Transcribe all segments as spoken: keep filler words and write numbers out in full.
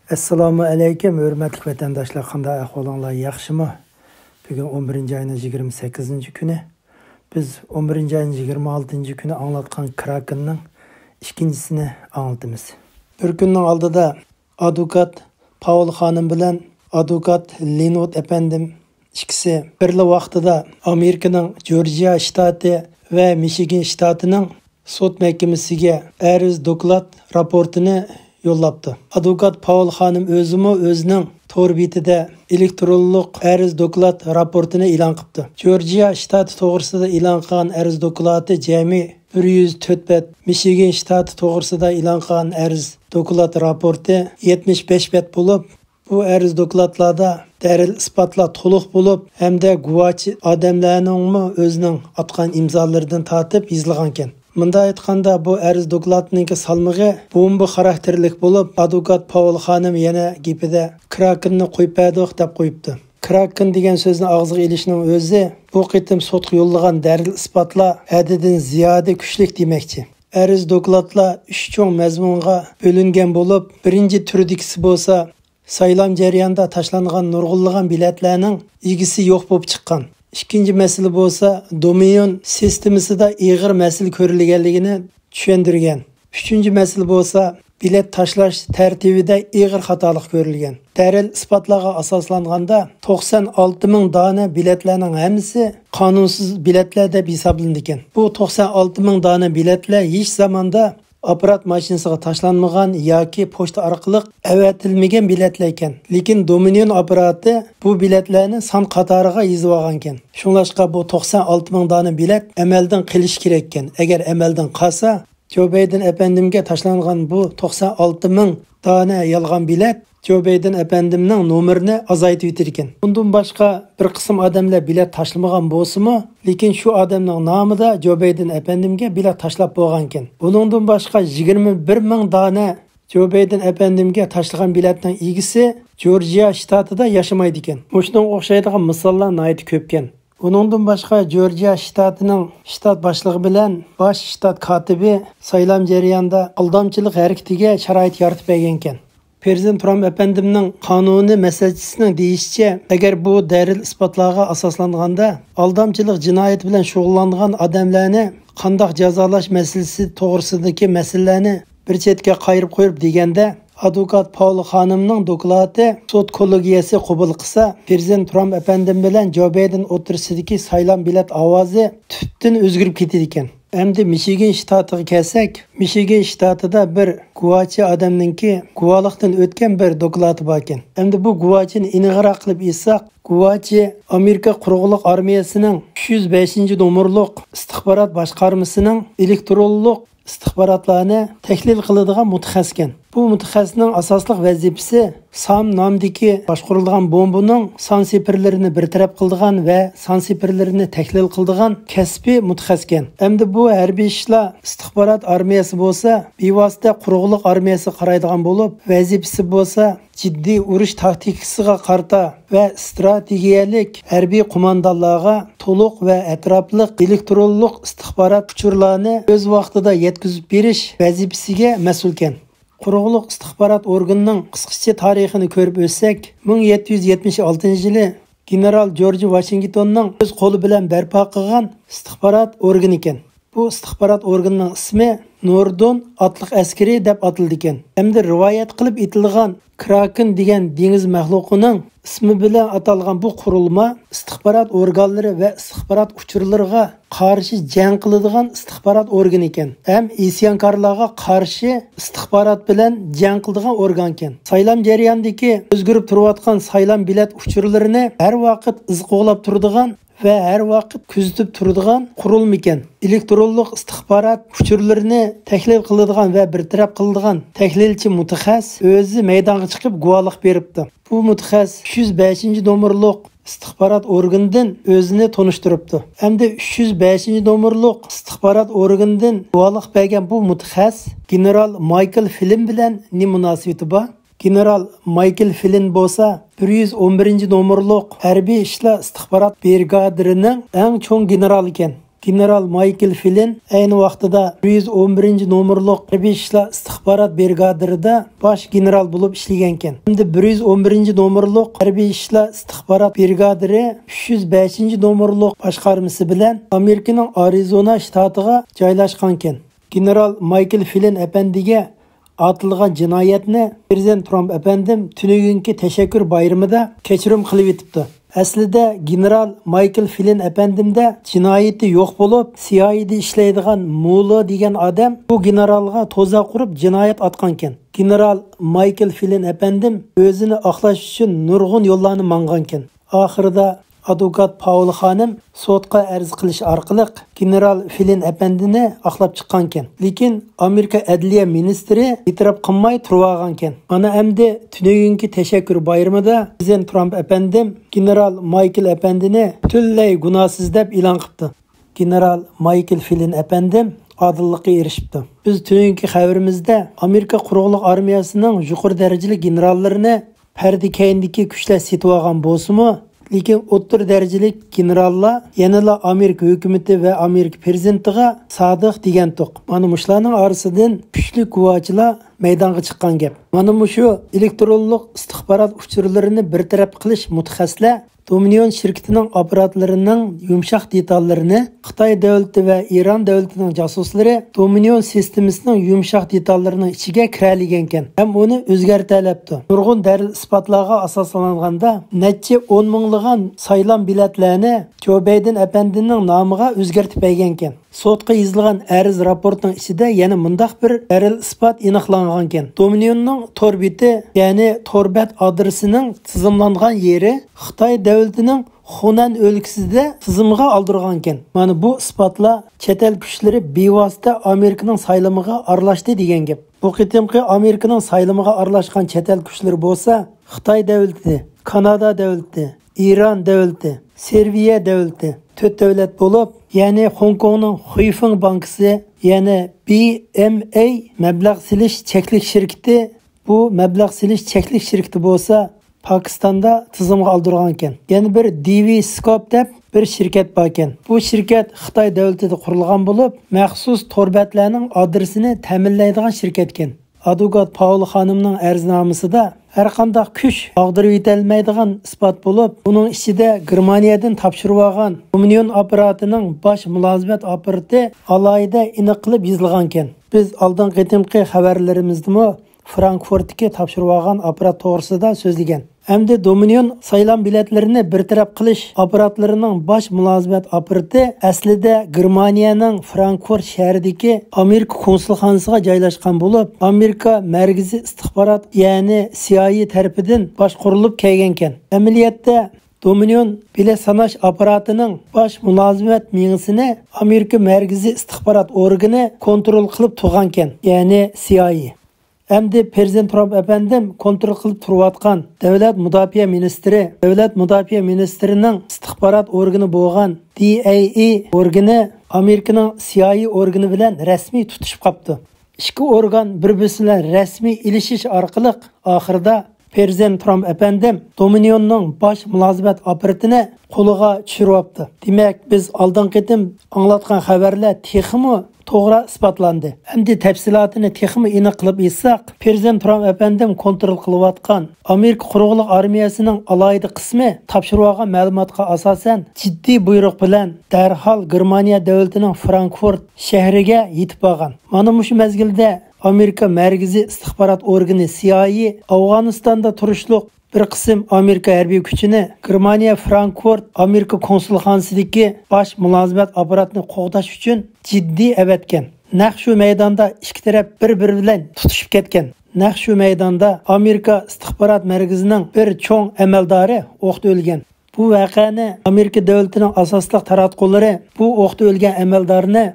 ئەسسالامۇ ئەلەيكۇم، ھۆرمەتلىك ۋەتەنداشلار، قانداق ئەھۋالىڭلار، ياخشىمۇ؟ بۈگۈن ئون بىرىنچى ئاينىڭ يىگىرمە سەككىزىنچى كۈنى. بىز ئون بىرىنچى ئاينىڭ يىگىرمە ئالتىنچى كۈنى ئاڭلاتقان كراكېننىڭ ئىككىنچىسىنى ئاڭلىتىمىز. بىر كۈننىڭ ئالدىدا ئادۋوكات پاول خانىم بىلەن ئادۋوكات لىنۋۇد ئەپەندىم ئىككىسى بىرلا ۋاقتىدا ئامېرىكىنىڭ جورجىيا شتاتى ۋە مىشىگان شتاتىنىڭ سوت مەھكىمىسىگە ئەرز دوكلات راپورتىنى يوللاپتۇ. ئادۋوكات پاول خانىم ئۆزىمۇ ئۆزىنىڭ تور بېتىدە ئېلېكترونلۇق ئەرز دوكلات راپورتىنى ئېلان قىپتۇ. جورجىيا شتاتى توغرىسىدا ئېلان قىلغان ئەرز دوكلاتى جەمئىي بىر يۈز تۆت بەت، مىشىگان شتاتى توغرىسىدا ئېلان قىلغان ئەرز دوكلات راپورتى يەتمىش بەش بەت بولۇپ، بۇ ئەرز دوكلاتلاردا دەلىل ئىسپاتلار تولۇق بولۇپ، ھەمدە گۇۋاچى ئادەملەرنىڭمۇ ئۆزىنىڭ ئاتقان ئىمزالىرىدىن تارتىپ يېزىلغانىكەن. مۇنداق ئېيتقاندا، بۇ ئەرز دوكلاتنىڭكى سالمىقى بومبا خاراكتېرلىك بولۇپ، ئادۋوكات پاول خانىم يەنە گېپىدە كراكېننى قويۇپ بەردۇق دەپ قويۇپتۇ. كراكېن دېگەن سۆزنى ئاغزىغا ئېلىشنىڭ ئۆزى بۇ قېتىم سوتقا يوللىغان دەلىل ئىسپاتلار ھەددىدىن زىيادە كۈچلۈك دېمەكچى. ئەرز دوكلاتلار ئۈچ چوڭ مەزمۇنغا بۆلۈنگەن بولۇپ، بىرىنچى تۈردىكىسى بولسا سايلام جەريانىدا تاشلانغان نۇرغۇنلىغان بېلەتلەرنىڭ ئىگىسى يوق بولۇپ چىققان. ئىككىنچى مەسىلە بولسا دومىنىيون سىستېمىسىدا ئېغىر مەسىلە كۆرۈلگەنلىكىنى چۈشەندۈرگەن. ئۈچىنچى مەسىلە بولسا بېلەت تاشلاش تەرتىبىدە ئېغىر خاتالىق كۆرۈلگەن. دەلىل ئىسپاتلارغا ئاساسلانغاندا، توقسان ئالتە مىڭ دانە بېلەتلەرنىڭ ھەممىسى قانۇنسىز بېلەتلەر دەپ ھېسابلىنىدىكەن. بۇ توقسان ئالتە مىڭ دانە بېلەتلەر ھېچ زاماندا ئاپپارات ماشىنىسىغا تاشلانمىغان ياكى پوچتا ئارقىلىق ئەۋەتىلمىگەن بېلەتلەر ئىكەن. لېكىن دومىنىيون ئاپپاراتى بۇ بېلەتلەرنى سان قاتارىغا يېزىۋالغانىكەن. شۇڭلاشقا بۇ توقسان ئالتە مىڭ دانە بېلەت ئەمەلدىن قېلىشى كېرەككەن. ئەگەر ئەمەلدىن قالسا، جو بايدېن ئەپەندىمگە تاشلانغان بۇ توقسان ئالتە مىڭ دانە يالغان بېلەت جو بايدېن ئەپەندىمنىڭ نومۇرىنى ئازايتىۋېتىدىكەن. بۇندىن باشقا بىر قىسىم ئادەملەر بېلەت تاشلىمىغان بولسىمۇ، لېكىن شۇ ئادەمنىڭ نامىدا جو بايدېن ئەپەندىمگە بېلەت تاشلاپ بولغانىكەن. بۇنىڭدىن باشقا يىگىرمە بىر مىڭ دانە جو بايدېن ئەپەندىمگە تاشلىغان بېلەتنىڭ ئىگىسى جورجىيا شتاتىدا ياشىمايدىكەن. مۇشۇنىڭغا ئوخشايدىغان مىساللار ناھايىتى كۆپكەن. ئۇنىڭدىن باشقا، جورجىيا شتاتىنىڭ شتات باشلىقى بىلەن باش شتات كاتىپى سايلام جەريانىدا ئالدامچىلىق ھەرىكىتىگە شارائىت يارىتىپ بەرگەنىكەن. پىرېزىدېنت ترامپ ئەپەندىمنىڭ قانۇنىي مەسلىھەتچىسىنىڭ دېيىشىچە، ئەگەر بۇ دەلىل ئىسپاتلارغا ئاساسلانغاندا، ئالدامچىلىق جىنايىتى بىلەن شۇغۇللانغان ئادەملەرنى قانداق جازالاش مەسىلىسى توغرىسىدىكى مەسىلىلەرنى بىر چەتكە قايرىپ قويۇپ دېگەندە، ئادۋوكات پاول خانىمنىڭ دوكلاتى سوت كوللېگىيەسى قوبۇل قىلسا، پىرېزىدېنت ترامپ ئەپەندىم بىلەن جو بايدېن ئوتتۇرىسىدىكى سايلام بېلەت ئاۋازى تۈپتىن ئۆزگىرىپ كېتىدىكەن. ئەمدى مىشىگان شتاتىغا كەلسەك، مىشىگان شتاتىدا بىر گۇۋاچى ئادەمنىڭكى گۇۋاھلىقتىن ئۆتكەن بىر دوكلاتى باركەن. ئەمدى بۇ گۇۋاچىنى ئېنىقراق قىلىپ ئېيتساق، گۇۋاچى ئامېرىكا قۇرۇقلۇق ئارمىيەسىنىڭ ئۈچ يۈز بەشىنچى نومۇرلۇق ئىستىخبارات باشقارمىسىنىڭ ئېلېكترونلۇق ئىستىخباراتلارنى تەھلىل قىلىدىغان مۇتەخەسسىسكەن. بۇ مۇتەخەسسىسنىڭ ئاساسلىق ۋەزىپىسى سام نامىدىكى باشقۇرۇلىدىغان بومبىنىڭ سان سىفىرلىرىنى بىر تەرەپ قىلىدىغان ۋە سان سىفىرلىرىنى تەھلىل قىلىدىغان كەسپىي مۇتەخەسسىسكەن. ئەمدى بۇ ھەربىي ئىشلار ئىستىخبارات ئارمىيەسى بولسا بىۋاسىتە قۇرۇقلۇق ئارمىيەسىگە قارايدىغان بولۇپ، ۋەزىپىسى بولسا جىددىي ئۇرۇش تاكتىكىسىغا قارىتا ۋە ئىستراتېگىيەلىك ھەربىي قوماندانلارغا تولۇق ۋە ئەتراپلىق ئېلېكترونلۇق ئىستىخبارات ئۇچۇرلارنى ئۆز ۋاقتىدا يەتكۈزۈپ بېرىش ۋەزىپىسىگە مەسئۇلكەن. قۇرۇقلۇق ئىستىخبارات ئورگىنىنىڭ قىسقىچە تارىخىنى كۆرۈپ ئۆتسەك، مىڭ يەتتە يۈز يەتمىش ئالتىنچى يىلى گېنېرال جورج ۋاشىنگتوننىڭ ئۆز قولى بىلەن بەرپا قىلغان ئىستىخبارات ئورگىنى ئىكەن. بۇ ئىستىخبارات ئورگىنىنىڭ ئىسمى نوردون ئاتلىق ئەسكىرى دەپ ئاتىلىدىكەن. ئەمدى رىۋايەت قىلىپ ئېيتىلىدىغان كراكېن دېگەن دېڭىز مەخلۇقىنىڭ ئىسمى بىلەن ئاتالغان بۇ قۇرۇلما ئىستىخبارات ئورگانلىرى ۋە ئىستىخبارات ئۇچۇرلىرىغا قارشى جەڭ قىلىدىغان ئىستىخبارات ئورگىنى ئىكەن. ھەم ئىسيانكارلارغا قارشى ئىستىخبارات بىلەن جەڭ قىلىدىغان ئورگان ئىكەن. سايلام جەريانىدىكى ئۆزگىرىپ تۇرۇۋاتقان سايلام بېلەت ئۇچۇرلىرىنى ھەر ۋاقىت ئىز قوغلاپ تۇرىدىغان ۋە ھەر ۋاقىت كۆزىتىپ تۇرىدىغان قۇرۇلما ئىكەن. ئېلېكترونلۇق ئىستىخبارات ئۇچۇرلىرىنى تەھلىل قىلىدىغان ۋە بىر تەرەپ قىلىدىغان تەھلىلچى مۇتەخەسسىس ئۆزى مەيدانغا چىقىپ گۇۋاھلىق بېرىپتۇ. بۇ مۇتەخەسسىس ئۈچ يۈز بەشىنچى نومۇرلۇق ئىستىخبارات ئورگىنىدىن ئۆزىنى تونۇشتۇرۇپتۇ. ئەمدى ئۈچ يۈز بەشىنچى نومۇرلۇق ئىستىخبارات ئورگىنىدىن گۇۋاھلىق بەرگەن بۇ مۇتەخەسسىس گېنېرال مايكل فلىن بىلەن نېمە مۇناسىۋىتى بار؟ گېنېرال مايكل فلىن بولسا بىر يۈز ئون بىرىنچى نومۇرلۇق ھەربىي ئىشلار ئىستىخبارات برىگادىرىنىڭ ئەڭ چوڭ گېنېرالى ئىكەن. گېنېرال مايكل فىلىن ئەينى ۋاقتىدا بىر يۈز ئون بىرىنچى نومۇرلۇق ھەربىي ئىشلار ئىستىخبارات برىگادىرىدا باش گېنېرال بولۇپ ئىشلىگەنكەن. ھەمدە بىر يۈز ئون بىرىنچى نومۇرلۇق ھەربىي ئىشلار ئىستىخبارات برىگادىرى ئۈچ يۈز بەشىنچى نومۇرلۇق باشقارمىسى بىلەن ئامېرىكىنىڭ ئارىزونا شتاتىغا جايلاشقانكەن. گېنېرال مايكل فىلىن ئەپەندىگە ئاتىلغان جىنايەتنى پىرېزىدېنت ترامپ ئەپەندىم تۈنۈگۈنكى تەشەككۈر بايرىمىدا كەچۈرۈم قىلىۋېتىپتۇ. ئەسلىدە گېنېرال مايكل فىلىن ئەپەندىمدە جىنايىتى يوق بولۇپ، سىئايئېدا ئىشلەيدىغان مۇلو دېگەن ئادەم بۇ گېنېرالغا تۇزاق قۇرۇپ جىنايەت ئاتقانكەن. گېنېرال مايكل فىلىن ئەپەندىم ئۆزىنى ئاقلاش ئۈچۈن نۇرغۇن يوللارنى ماڭغانكەن. ئاخىرىدا ئادۋوكات پاول خانىم سوتقا ئەرز قىلىش ئارقىلىق گېنېرال فىلىن ئەپەندىنى ئاقلاپ چىققانكەن. لېكىن ئامېرىكا ئەدلىيە مىنىستىرى ئېتىراپ قىلماي تۇرۇۋالغانكەن. مانا ئەمدى تۈنۈگۈنكى تەشەككۈر بايرىمىدا پىرېزىدېنت ترامپ ئەپەندىم گېنېرال مايكل ئەپەندىنى پۈتۈنلەي گۇناھسىز دەپ ئېلان قىپتۇ. گېنېرال مايكل فىلىن ئەپەندىم ئادىللىققا ئېرىشىپتۇ. بىز تۈنۈگۈنكى خەۋىرىمىزدە ئامېرىكا قۇرۇقلۇق ئارمىيەسىنىڭ يۇقىرى دەرىجىلىك گېنېراللىرىنى پەردە كەينىدىكى كۈچلەر سېتىۋالغان بولسىمۇ، لېكىن ئوتتۇرا دەرىجىلىك گېنېراللار يەنىلا ئامېرىكا ھۆكۈمىتى ۋە ئامېرىكا پىرېزىدېنتىغا سادىق دېگەنتۇق. مانا مۇشۇلارنىڭ ئارىسىدىن كۈچلۈك گۇۋاچىلار مەيدانغا چىققان گەپ. مانا مۇشۇ ئېلېكترونلۇق ئىستىخبارات ئۇچۇرلىرىنى بىر تەرەپ قىلىش مۇتەخەسسىسلەر دومىنىيون شىركىتىنىڭ ئاپپاراتلىرىنىڭ يۇمشاق دېتاللىرىنى خىتاي دۆلىتى ۋە ئىران دۆلىتىنىڭ جاسۇسلىرى دومىنىيون سىستېمىسىنىڭ يۇمشاق دېتاللىرىنىڭ ئىچىگە كىرەلىگەنكەن ھەم ئۇنى ئۆزگەرتەلەپتۇ. نۇرغۇن دەلىل-ئىسپاتلارغا ئاساسلانغاندا، نەچچە ئون مىڭلىغان سايلام بېلەتلەرنى جو بايدېن ئەپەندىنىڭ نامىغا ئۆزگەرتىپ بەرگەنكەن. سوتقا يېزىلغان ئەرز راپورتنىڭ ئىچىدە يەنە مۇنداق بىر دەلىل-ئىسپات ئېنىقلانغانكەن. دومىنىيوننىڭ تور بېتى، يەنى تور بەت ئادرېسىنىڭ تىزىملانغان يېرى خىتاي دۆلىتىنىڭ خۇنەن ئۆلكىسىدە تىزىمغا ئالدۇرغانكەن. مانا بۇ ئىسپاتلار چەت ئەل كۈچلىرى بىۋاسىتە ئامېرىكىنىڭ سايلىمىغا ئارىلاشتى دېگەن گەپ. بۇ قېتىمقى ئامېرىكىنىڭ سايلىمىغا ئارىلاشقان چەت ئەل كۈچلىرى بولسا خىتاي دۆلىتى، كانادا دۆلىتى، ئىران دۆلىتى، سېربىيە دۆلىتى، تۆت دۆلەت بولۇپ، يەنى خوڭكوڭنىڭ خۇيفېڭ بانكىسى، يەنى بى ئېم ئەي مەبلەغ سېلىش چەكلىك شىركىتى، بۇ مەبلەغ سېلىش چەكلىك شىركىتى بولسا پاكىستاندا تىزىمغا ئالدۇرغانىكەن. يەنە بىر دى ۋى سكوپ دەپ بىر شىركەت باركەن. بۇ شىركەت خىتاي دۆلىتىدە قۇرۇلغان بولۇپ، مەخسۇس تور بەتلەرنىڭ ئادرېسىنى تەمىنلەيدىغان شىركەتكەن. ئادۋوكات پاول خانىمنىڭ ئەرزنامىسىدا ھەرقانداق كۈچ ئاغدۇرۇۋېتەلمەيدىغان ئىسپات بولۇپ، بۇنىڭ ئىچىدە گېرمانىيەدىن تاپشۇرۇۋالغان دومىنىيون ئاپپاراتىنىڭ باش مۇلازىمەت ئاپپارىتى ئالاھىدە ئېنىق قىلىپ يېزىلغانىكەن. بىز ئالدىنقى قېتىمقى خەۋەرلىرىمىزدىمۇ فرانكفورتتىكى تاپشۇرۇۋالغان ئاپپارات توغرىسىدا سۆزلىگەن. ئەمدى دومىنىيون سايلام بېلەتلىرىنى بىر تەرەپ قىلىش ئاپپاراتلىرىنىڭ باش مۇلازىمەت ئاپپارىتى ئەسلىدە گېرمانىيەنىڭ فرانكفورت شەھىرىدىكى ئامېرىكا كونسۇلخانىسىغا جايلاشقان بولۇپ، ئامېرىكا مەركىزىي ئىستىخبارات، يەنى سىئايئې تەرىپىدىن باشقۇرۇلۇپ كەلگەنكەن. ئەمەلىيەتتە دومىنىيون بېلەت ساناش ئاپپاراتىنىڭ باش مۇلازىمەت مېڭىسىنى ئامېرىكا مەركىزىي ئىستىخبارات ئورگىنى كونترول قىلىپ تۇرغانكەن، يەنى سىئايئې. ئەمدى پىرېزىدېنت ترامپ ئەپەندىم كونترول قىلىپ تۇرۇۋاتقان دۆلەت مۇداپىئە مىنىستىرى، دۆلەت مۇداپىئە مىنىستىرىنىڭ ئىستىخبارات ئورگىنى بولغان دى ئەي ئى ئورگىنى ئامېرىكىنىڭ سىئايئې ئورگىنى بىلەن رەسمىي تۇتۇشۇپ قاپتۇ. ئىككى ئورگان بىر-بىرسى بىلەن رەسمىي ئېلىشىش ئارقىلىق ئاخىرىدا پىرېزىدېنت ترامپ ئەپەندىم دومىنىيوننىڭ باش مۇلازىمەت ئاپپارىتىنى قولىغا چۈشۈرۈۋاپتۇ. دېمەك، بىز ئالدىنقى قېتىم ئاڭلاتقان خەۋەرلەر تېخىمۇ توغرا ئىسپاتلاندى. ئەمدى تەپسىلاتىنى تېخىمۇ ئېنىق قىلىپ ئېيتساق، پىرېزىدېنت ترامپ ئەپەندىم كونترول قىلىۋاتقان ئامېرىكا قۇرۇقلۇق ئارمىيەسىنىڭ ئالاھىدە قىسمى تاپشۇرۇۋالغان مەلۇماتقا ئاساسەن، جىددىي بۇيرۇق بىلەن دەرھال گېرمانىيە دۆلىتىنىڭ فرانكفورت شەھىرىگە يېتىپ بارغان. مانا مۇشۇ مەزگىلدە ئامېرىكا مەركىزىي ئىستىخبارات ئورگىنى سىئايئې ئافغانىستاندا تۇرۇشلۇق بىر قىسىم ئامېرىكا ھەربىي كۈچىنى گېرمانىيە فرانكفورت ئامېرىكا كونسۇلخانىسىدىكى باش مۇلازىمەت ئاپپاراتىنى قوغداش ئۈچۈن جىددىي ئەۋەتكەن. نەق شۇ مەيداندا ئىككى تەرەپ بىر-بىرى بىلەن تۇتۇشۇپ كەتكەن. نەق شۇ مەيداندا ئامېرىكا ئىستىخبارات مەركىزىنىڭ بىر چوڭ ئەمەلدارى ئوقتا ئۆلگەن. بۇ ۋەقەنى ئامېرىكا دۆلىتىنىڭ ئاساسلىق تاراتقۇلىرى بۇ ئوقتا ئۆلگەن ئەمەلدارنى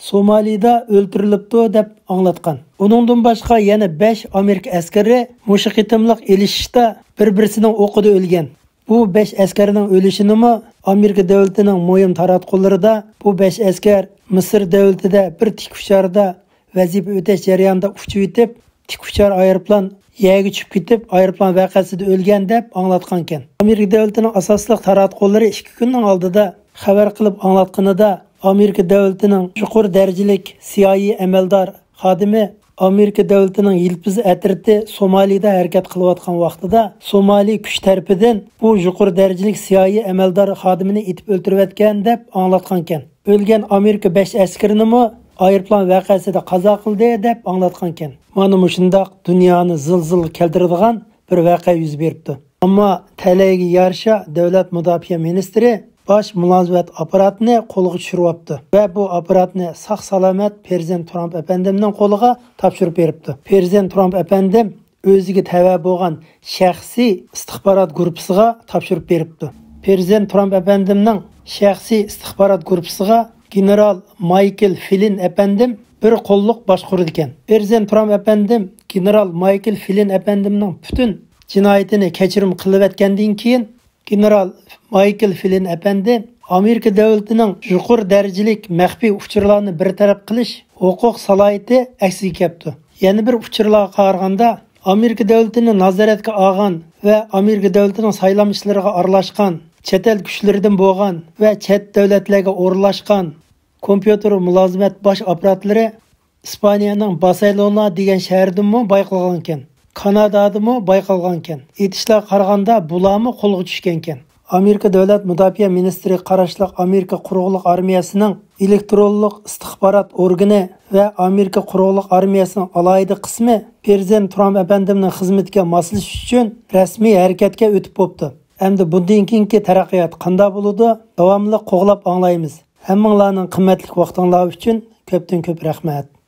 سومالىدا ئۆلتۈرۈلۈپتۇ دەپ ئاڭلاتقان. ئۇنىڭدىن باشقا يەنە بەش ئامېرىكا ئەسكىرى مۇشۇ قېتىملىق ئېلىشىشتا بىر-بىرسىنىڭ ئوقىدا ئۆلگەن. بۇ بەش ئەسكەرنىڭ ئۆلۈشىنىمۇ ئامېرىكا دۆلىتىنىڭ مۇھىم تاراتقۇلىرىدا بۇ بەش ئەسكەر مىسىر دۆلىتىدە بىر تىك ئۇچاردا ۋەزىپە ئۆتەش جەريانىدا ئۇچۇۋېتىپ، تىك ئۇچار ئايروپىلان يەرگە چۈشۈپ كېتىپ، ئايروپىلان ۋەقەسىدە ئۆلگەن دەپ ئاڭلاتقانىكەن. ئامېرىكا دۆلىتىنىڭ ئاساسلىق تاراتقۇلىرى ئىككى كۈننىڭ ئالدىدا خەۋەر قىلىپ ئاڭلاتقىنىدا، ئامېرىكا دۆلىتىنىڭ يۇقىرى دەرىجىلىك سىيائىي ئەمەلدار خادىمى ئامېرىكا دۆلىتىنىڭ يىلپىز ئەترىتى سومالىدا ھەرىكەت قىلىۋاتقان ۋاقتىدا، سومالى كۈچ تەرىپىدىن بۇ يۇقىرى دەرىجىلىك سىيائىي ئەمەلدار خادىمىنى ئېتىپ ئۆلتۈرۈۋەتكەن دەپ ئاڭلاتقانىكەن. ئۆلگەن ئامېرىكا بەش ئەسكىرىنىمۇ ئايروپىلان ۋەقەسىدە قازا قىلدى دەپ ئاڭلاتقانىكەن. مانا مۇشۇنداق دۇنيانى زىلزىلغا كەلتۈرىدىغان بىر ۋەقە يۈز بېرىپتۇ. ئەمما تەلەيگە يارىشا دۆلەت مۇداپىئە مىنىستىرى باش مۇلازىمەت ئاپپاراتىنى قولغا چۈشۈرۈۋاپتۇ ۋە بۇ ئاپپاراتنى ساق-سالامەت پىرېزىدېنت ترامپ ئەپەندىمنىڭ قولىغا تاپشۇرۇپ بېرىپتۇ. پىرېزىدېنت ترامپ ئەپەندىم ئۆزىگە تەۋە بولغان شەخسىي ئىستىخبارات گۇرۇپپىسىغا تاپشۇرۇپ بېرىپتۇ. پىرېزىدېنت ترامپ ئەپەندىمنىڭ شەخسىي ئىستىخبارات گۇرۇپپىسىغا گېنېرال مايكل فىلىن ئەپەندىم بىر قوللۇق باشقۇرىدىكەن. پىرېزىدېنت ترامپ ئەپەندىم گېنېرال مايكل فىلىن ئەپەندىمنىڭ پۈتۈن جىنايىتىنى كەچۈرۈم قىلىۋەتكەندىن كېيىن، گېنېرال مايكل فىلىن ئەپەندى ئامېرىكا دۆلىتىنىڭ يۇقىرى دەرىجىلىك مەخپىي ئۇچۇرلارنى بىر تەرەپ قىلىش ھوقۇق سالاھىيىتى ئەكسىگە كەپتۇ. يەنە بىر ئۇچۇرلارغا قارىغاندا، ئامېرىكا دۆلىتىنى نازارەتكە ئالغان ۋە ئامېرىكا دۆلىتىنىڭ سايلام ئىشلىرىغا ئارىلاشقان، چەت ئەل كۈچلىرىدىن بولغان ۋە چەت دۆلەتلەرگە ئورۇنلاشقان كومپيۇتېر مۇلازىمەت باش ئاپپاراتلىرى ئىسپانىيەنىڭ بارسېلونا دېگەن شەھىرىدىنمۇ بايقالغانىكەن. كانادادىمۇ بايقالغانىكەن. ئېيتىشلارغا قارىغاندا، بۇلارمۇ قولغا چۈشكەنكەن. ئامېرىكا دۆلەت مۇداپىئە مىنىستىرىگە قاراشلىق ئامېرىكا قۇرۇقلۇق ئارمىيەسىنىڭ ئېلېكترونلۇق ئىستىخبارات ئورگىنى ۋە ئامېرىكا قۇرۇقلۇق ئارمىيەسىنىڭ ئالاھىدە قىسمى پىرېزىدېنت ترامپ ئەپەندىمنىڭ خىزمىتىگە ماسلىشىش ئۈچۈن رەسمىي ھەرىكەتكە ئۆتۈپ بوپتۇ. ئەمدى بۇندىن كېيىنكى تەرەققىيات قانداق بولىدۇ؟ داۋاملىق قوغلاپ ئاڭلايمىز. ھەممىڭلارنىڭ قىممەتلىك ۋاقتىڭلار ئۈچۈن كۆپتىن كۆپ رەھمەت.